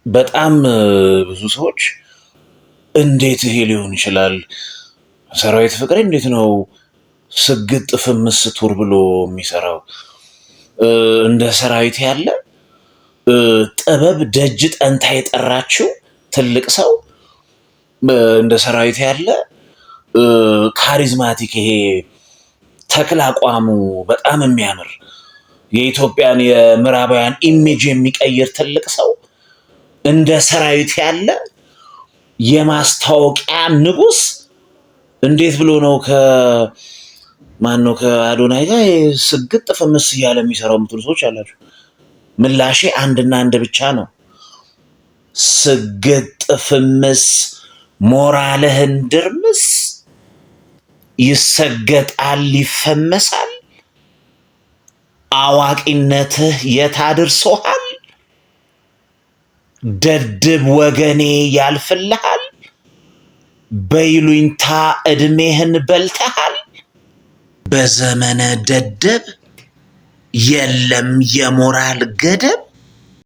በጣም ብዙ ሰዎች እንዴት ይሄ ሊሆን ይችላል? ሰራዊት ፍቅሬ እንዴት ነው ስግጥ ፍምስ tour ብሎ የሚሰራው? እንደ ሰራዊት ያለ ጥበብ ደጅ ጠንታ የጠራችው ትልቅ ሰው፣ እንደ ሰራዊት ያለ charismatic፣ ይሄ ተክለ አቋሙ በጣም የሚያምር፣ የኢትዮጵያን የምዕራባውያን image የሚቀይር ትልቅ ሰው፣ እንደ ሰራዊት ያለ የማስታወቂያ ንጉስ እንዴት ብሎ ነው ከማን ነው ከአዶናይ ጋር ስግጥ ፍምስ እያለ የሚሰራው የምትሉ ሰዎች አላችሁ። ምላሼ አንድና አንድ ብቻ ነው። ስግጥ ፍምስ ሞራልህን ድርምስ፣ ይሰገጣል፣ ይፈመሳል። አዋቂነትህ የት አድርሶሃል? ደድብ ወገኔ ያልፍልሃል። በይሉኝታ ዕድሜህን በልተሃል። በዘመነ ደደብ የለም የሞራል ገደብ።